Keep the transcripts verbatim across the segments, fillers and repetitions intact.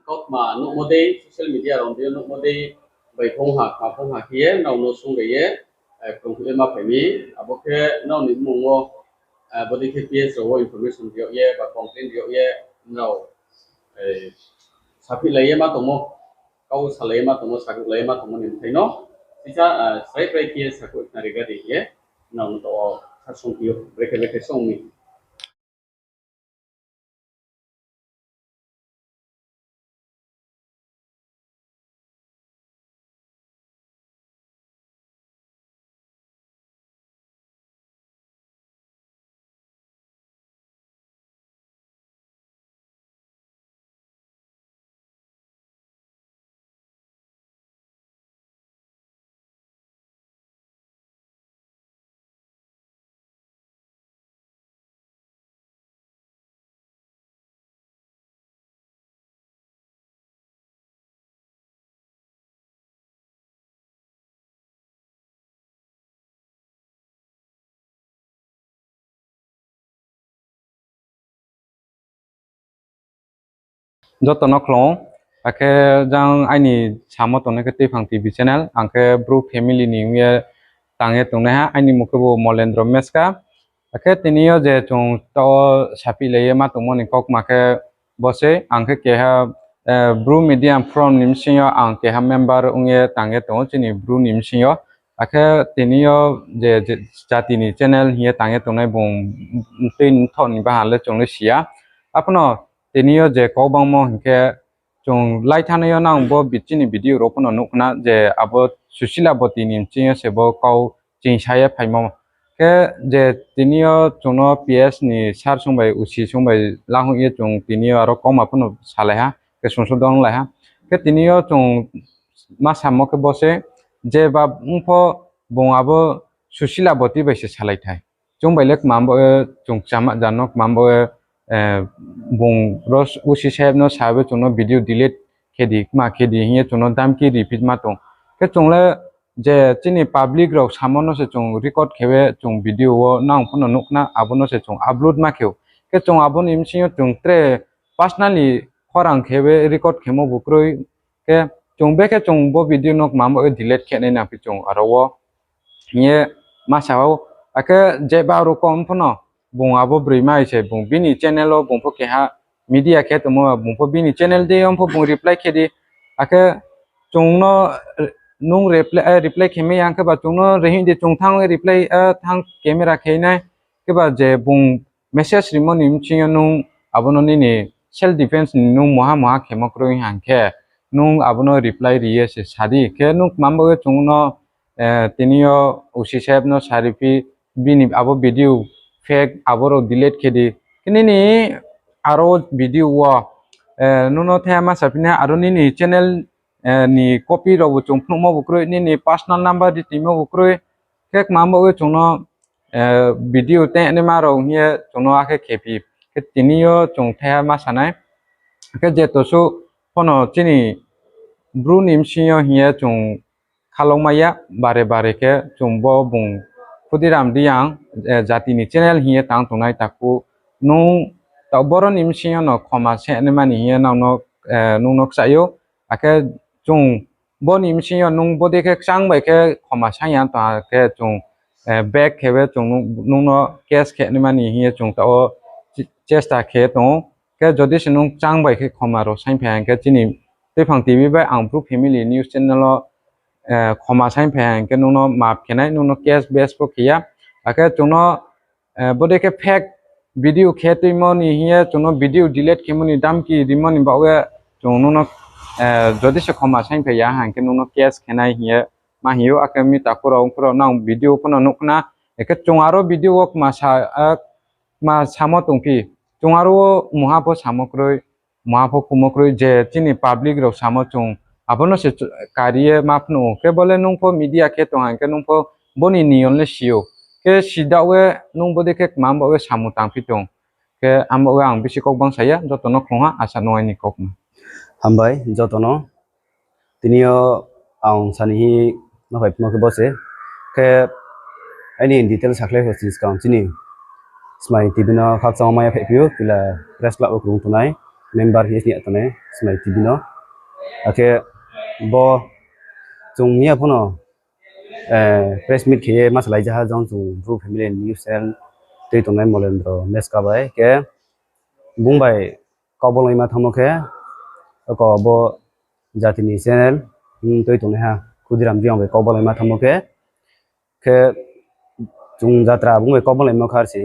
Kautma nuhmo dei, social media rao dei nuhmo dei, bai phung ha, kma phung ha khe ye, nrao no sung ri ye, krung khe ma phai mi, abo khe nrao ni mmung wo, bodei khe P S rao wo information ri yag ye, ba complain ri yag ye, nrao, saphihlai ye ma tongmo, kau salai ye ma tongmo, sakhouhlai ye ma tongmo ni bthai no, sisa, srai prai khe ye sakhouh khnari gadi ye, nrao no to wo sa sung phi ou, brekhe brekhe sung mi. Joto no khlung, akhe jang aini samo tongnai khe Tuiphang T V channel, ang khe Bru family ni ong ye tang ye tongnaiha, aini mmung khe bo Molendro Meska. Akhe tini yo je chung to saphihlai ye ma tongmo ni kautma khe bo se, ang khe keha, Bru Media Forum ni bsing yo ang keha member ong ye tang ye tong ou chini Bru ni bsing yo. Akhe tini yo je, je jati ni channel hing ye tang ye tongnai bung tui mthoh ni baha le chung le si ya. Aphuno tini yo je kau bangmo hing khe chung lai thanngnai yo nang bo bi-, chini video rao pho no nuh khna je abo Susila Boti ni bsing yo se bo kau chingsa ye phaimo. Khe je tini yo chung no P S ni sir sung bai, O C sung bai lahoih ye chung tini yo aro kautma pho no salai ha, khe sung sung donglai ha. Khe tini yo chung ma samo khe bo se, je ba ong pho bung abo Susila Boti bai se salai thai. Chung bai le kma bo, chung kchama jan no kma bo, bung ro O C saheb no sa bo chung no video delete khe di, kma khe di hing ye chung no damki ri phi ma tong. Khe chung le je chini public rao samo no se chung record khe ye chung video wo nang pho no nuh khna, abo no se chung upload ma khe ou. Khe chung abo ni bsing yo chung tre personally khorang khe ye record khemo bu kroi. Khe chung bekhe chung bo video no kma bo delete khe nai nang phi chung aro wo hing ye ma sa ou. Akhe je ba aro kom pho no bung abo broima hai se bung bini channel wo bung pho keha media khe tongmo, bung pho bini channel dei yo pho bung reply khe di. Akhe chung no, nung reply, reply khe mai ya, hing khe ba chung no reing di, chung thanng ye reply, thanng camera khe nai. Khe ba je bung message rimo ni bsing yo nung abo no nini self defence ni nung muha muha khemo kroi hing khe, nung abo no reply ri ye se sa di. Khe nung kma bo ye chung no, tini yo O C saheb no sa ri phi, bini abo video fake abo rao delete khe di. Khe nini aro video wo, nung no the ma saphi nai, aro nini channel ni copy rao bo chung phnuhmo bu kroi, nini personal number ri timo bu kroi. Khe kma bo ye chung no video tei naima rao hing ye chung no akhe khe phi. Khe tini yo chung the ma sa nai. Khe je tosuh pho no chini Bru ni bsing yo hing ye chung khalong mai ya, bare bare khe chung bo bung Khudiram Reang, jati ni channel hing ye tang tongnai takhu, nung taoh boro ni bsing yo no khoma se naima ni hing ye nang no, nung no kchaih ou. Akhe chung bo ni bsing yo nung bodei khe kchang bai khe khoma saing ya tong ha khe chung, back khe ye chung nung, nung no case khe naima ni hing ye chung taoh wo chesta khe tong ou. Khe jodi se nung kchang bai khe khoma rao saing phai ha hing khe chini Tuiphang T V bai ang Bru Family News channel wo, khoma saing phai ha hing khe nung no map khe nai, nung no case base pho khe ya. Akhe chung no, bodei khe fake video khe tuimo ni hing ye chung no video delete khemo ni damki rimo ni baoh ye chung nung no, jodi se khoma saing phai ya hing khe nung no case khe nai hing ye ma hing ou. Akhe mi takhu rao ongkhu rao nang video pho no nuh khna, akhe chung aro video wo kma sa, kma samo tong phi, chung aro wo muha pho samo kroi, muha pho khumo kroi, je chini public rao samo chung abo no se kari ye ma phnuh ou. Khe bo le nung pho media khe tong ha hing khe nung pho bo ni niyon le si ou. Khe sidaoh ye nung bodei khe kma baoh ye samung tang phi tong. Khe abo ye ang bisi kau bang sa ya, joto no khlung ha, asa nung aini kautma. Hambai joto no. Tini yo ang sani hi ma phai phimo khe bo se. Khe aini detail sakhlai pho sini skang chini Smai T V no khakchangma ya phai phi ou, tila press club wo krung tongnai. member hing ye sini ya tongnai Smai T V no. Akhe bo chung miya pho no press meet khe ye ma salai jaha jang chung Bru Family News Channel tui tongnai Molendro Meska bai khe bung bai kau bolaima thanngmo khe, oko bo jati ni channel hing tui tongnaiha Khudiram Reang bai kau bolaima thanngmo khe, khe chung jatra bung bai kau bolaimo khe ar se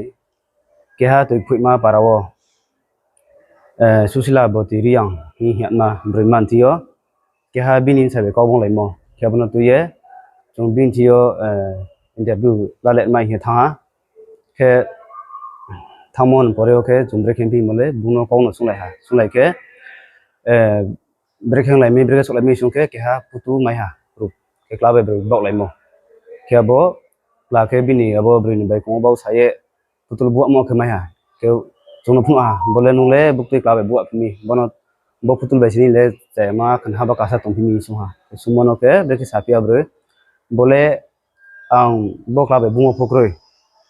keha Tuiphoihma para wo Susila Boti Reang hing hingma broi manthi yo keha bini bsa bai kau bolaimo khe abo no tui ye chung bini thi yo interview la le mai hing ye thanng ha. Khe thanngmo ni pore wo khe chung brekhe phimo le bung no kau no sunglai ha, sunglai khe brekhe lai mi, brekhe souhlai mi sung khe keha putul mai ha, khe kla bai broi baohlaimo. Khe abo kla khe bini abo broi ni baikong wo bau sa ye putul buahmo khe mai ha. Khe chung no phnuh ha, bo le nung le buktui kla bai buah phi mi, bo putul bai sini le chayama khnha ba kasa tongphi mi sung ha. Khe sungmo no khe brekhe saphi ha broi, bo le ang bo kla bai bung wo pho kroi,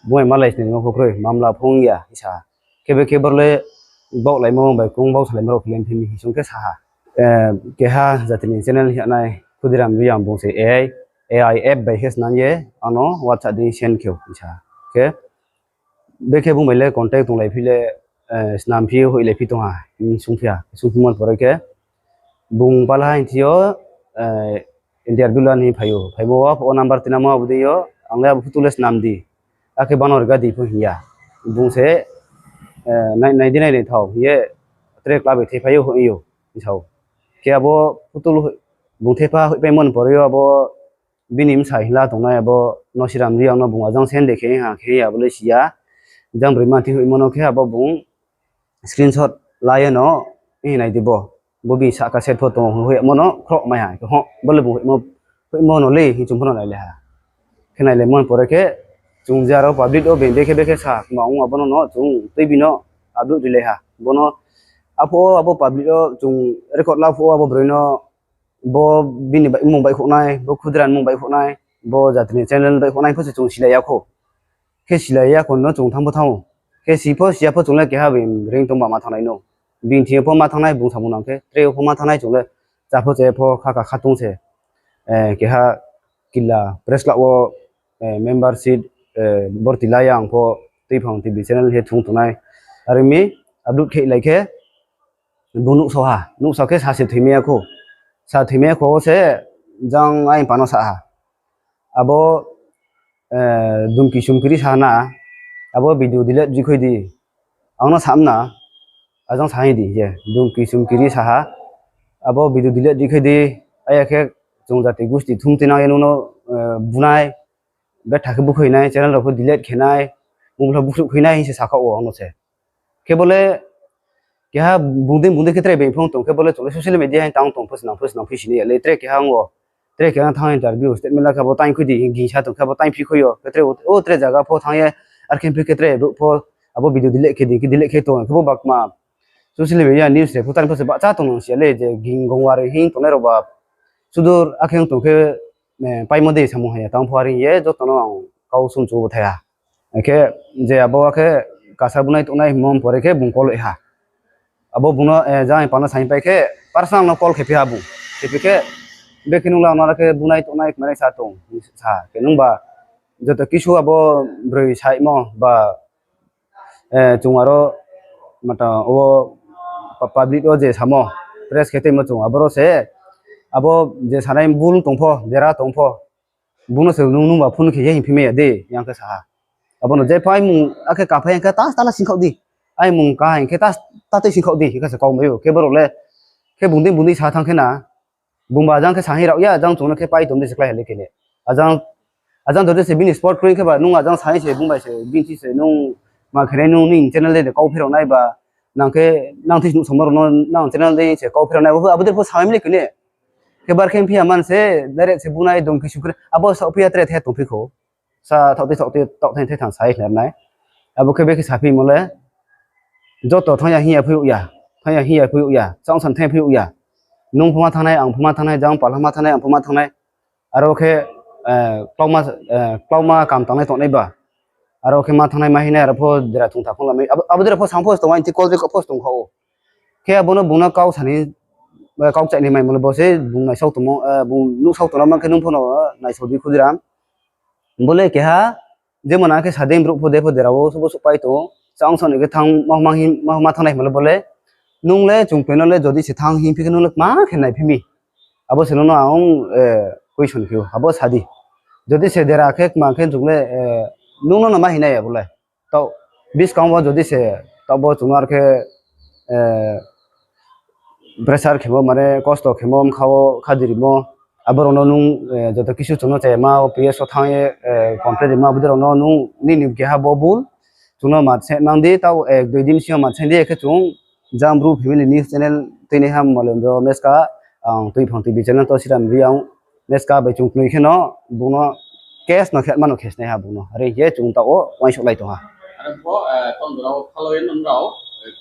bung bai malai sini no pho kroi, mamla phung ya hing sa ha. Khe brekhe bor le baohlaimo bai kong bau salaimo rao khe le phi mi hing sung khe sa ha. Keha jati ni channel hing nai Khudiram Reang bung se A I, A I app bai khe snam ye ano WhatsApp dei send khe ou hing sa ha. Khe brekhe bung bai le contact tonglai phi le, snam phi hoihlai phi tong ha hing sungphi ha. Sungphimo ni pore khe bung pal ha hing thi yo interview la ni phai ou. Phaimo wo pho o number tinamo abo dei yo, ang le abo putul le snam di. Akhe bano riga di pho hing ya. Bung se nai di, nai nai thao hing ye tre kla bai thepha ou hing ou hing sa ou. Khe abo putul bung thepha hoihpaimo ni pore yo abo bini bsa hing la tongnai abo Nosiram Reang no bung ajang send de khe ha khe ya abo le si ya. Jang broi manthi hoihmo no khe abo bung screenshot la ye no hing nai di bo. Bo bini sahka set pho tong ou hing hoihmo no khroh mai ha. Khe ho, bo le bung hoihmo no le hing chung pho no nailai ha. Khe nailaimo ni pore khe chung je aro public wo beng brekhe brekhe sa kma ong abo no no chung tuibi no upload rilai ha. Bo no aphuh wo abo public wo chung record la phuh wo abo broi no bo bini mmung baihkhouh nai, bo Khudiram mmung baihkhouh nai, bo jati ni channel baihkhouh nai pho se chung silai ya khou. Khe silai ya khou no chung thanng pho thanng ou. Khe si pho si ya pho chung le keha bini reing tong ba ma thanng nai no. Bini thing yo pho ma thanng nai, bung samung nang khe tre yo pho ma thanng nai chung le. Cha pho cha ya pho kha ka kha tong se. Keha kila press club wo membership borti la ya ang pho Tuiphang T V channel khe thung tongnai. Are mi upload khe lai khe bung nuhsao ha, nuhsao khe sa se thoimai ya khou. Sa thoimai ya khou wo se jang aini pa no sa ha. Abo dumki sumki ri sa na, abo video delete ri khui di. Ang no sa mna, ajang sa hing di je, dumki sumki ri sa ha. Abo video delete ri khui di, aya khe chung jati gusti thum tinang ye nung no bunai, betha khe bukhui nai, channel rao pho delete khe nai, mobile pho bukhuh khui nai hing se sakhaoh wo ang no se. Khe bo le keha bung dei bung dei khe tre beng phung tong khe bo le chung le social media hing tang tong pho snang pho snang phi sini ya le tre keha ang wo. Tre keha thanng interview statement la khe abo taing khui di hing gingsa tong khe abo taing phi khui yo. Khe tre o tre zaga pho thanng ye, ar khe phi khe tre brouh pho abo video delete khe di, khe delete khe tong khe bo bakma social media news re pho taing pho se bahcha tong nang si ya le je ging gongwari hing tongnai rao ba sudur akhe tong khe paimo dei samung haya tang pho are hing ye joto no ang kau sung chu bo thai ha. Akhe je abo akhe kasa bunai tongnai hingmo pore khe bung call ha. Abo bung no jang pa no saing pai khe personal no call khe phi ha bung. Khe phi khe, bekhe nung la no khe bunai tongnai kmanai sa tong, sa khe nung ba joto kisu abo broi saimo ba chung aro mata wo public wo je samo, press khe tuimo chung aboro se, abo je sanai bul tong pho, jera tong pho, bung no se nung nung ba phone khe ye hing phi mai ya de, yang khe sa ha. Abo no je pho aimung akhe kaphai hing khe ta tala singkhaoh di, aimung ka hing khe ta, ta tei singkhaoh di hing khe se kau mai ou. Khe boro le khe bung dei bung dei sa thanng khe na, bung ba jang khe sa hing rao ya, jang chung no khe pai tong di se klái ha le khe le. Ajang, ajang to de se bini sport kroi khe ba nung ajang sa hing se bung bai se bini thi se nung ma khe nai nung ni channel de kau phi rao nai ba, nang khe nang thi se nuhsamo rao no nang channel de se kau phi rao nai, abo de pho sa mai le khe ne. Khe bar khe phi ya man se direct se bunai dong khe sukre abo saoh phi ya tre the tong phi khou. Sa thaoh tei thaoh tei taoh thai thai thang sai hler nai. Abo khe bekhe saphimo le joto thanng ya hing ya phui ya, thanng ya hing ya phui ya, chang san thai phui ya. Nung pho ma thanng nai, ang pho ma thanng nai, jang pal pho ma thanng nai, ang pho ma thanng nai. Aro khe klauma kam tangnai tongnai ba. Aro khe ma thanng nai ma hing nai, aro pho dera thung tha phung lamai. Abo dera pho sang pho tong, aini call record pho tong kha ou. Khe abo no bung no kau sani, kau kchaih ni maimo le bo se bung naisao tongmo, bung nuhsao tongna ma khe nung pho no naisao di Khudiram. Bo le keha, jemon ang khe sa dei brouh pho de pho dera wo subo suhpai tong ou. Chang song ni khe thanng, ma ma thanng nai hingmo le bo le. Nung le chung peno le jodi se thanng hing phi khe nung le kma khe naiphi mi. Abo se nung no ang question khe ou, abo sa di. Jodi se dera khe kma khe chung le, nung no no ma hing nai abo le. Taoh, buskang wo jodi se, taoh bo chung no ar khe, pressure khemo, mane kosto khemo, bkha wo khadi rimo, abo rao no nung, joto kisu chung no chayama, office wo thanng ye, complain rimo, abo dei rao no nung nini keha bo bul, chung no ma se nang di, taoh ek dui din sing yo ma se di, khe chung Jang Bru Family News Channel tuinaiha Molendro Meska, ang Tuiphang T V channel to siram ri ang, Meska bai chung knoi khe no, bung no case no khe ma no case naiha bung no. Are hing ye chung taoh wo uaingsouhlai tong ha. Are pho, tong rao phaloi nung rao,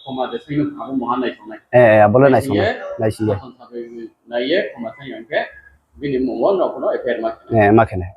khoma de saing no abo maha naisongnai. Abo le naisongnai, naising ye. Sason sabroi nai ye khoma saing ya khe, bini mmung wo nrao pho no F I R ma khe nai.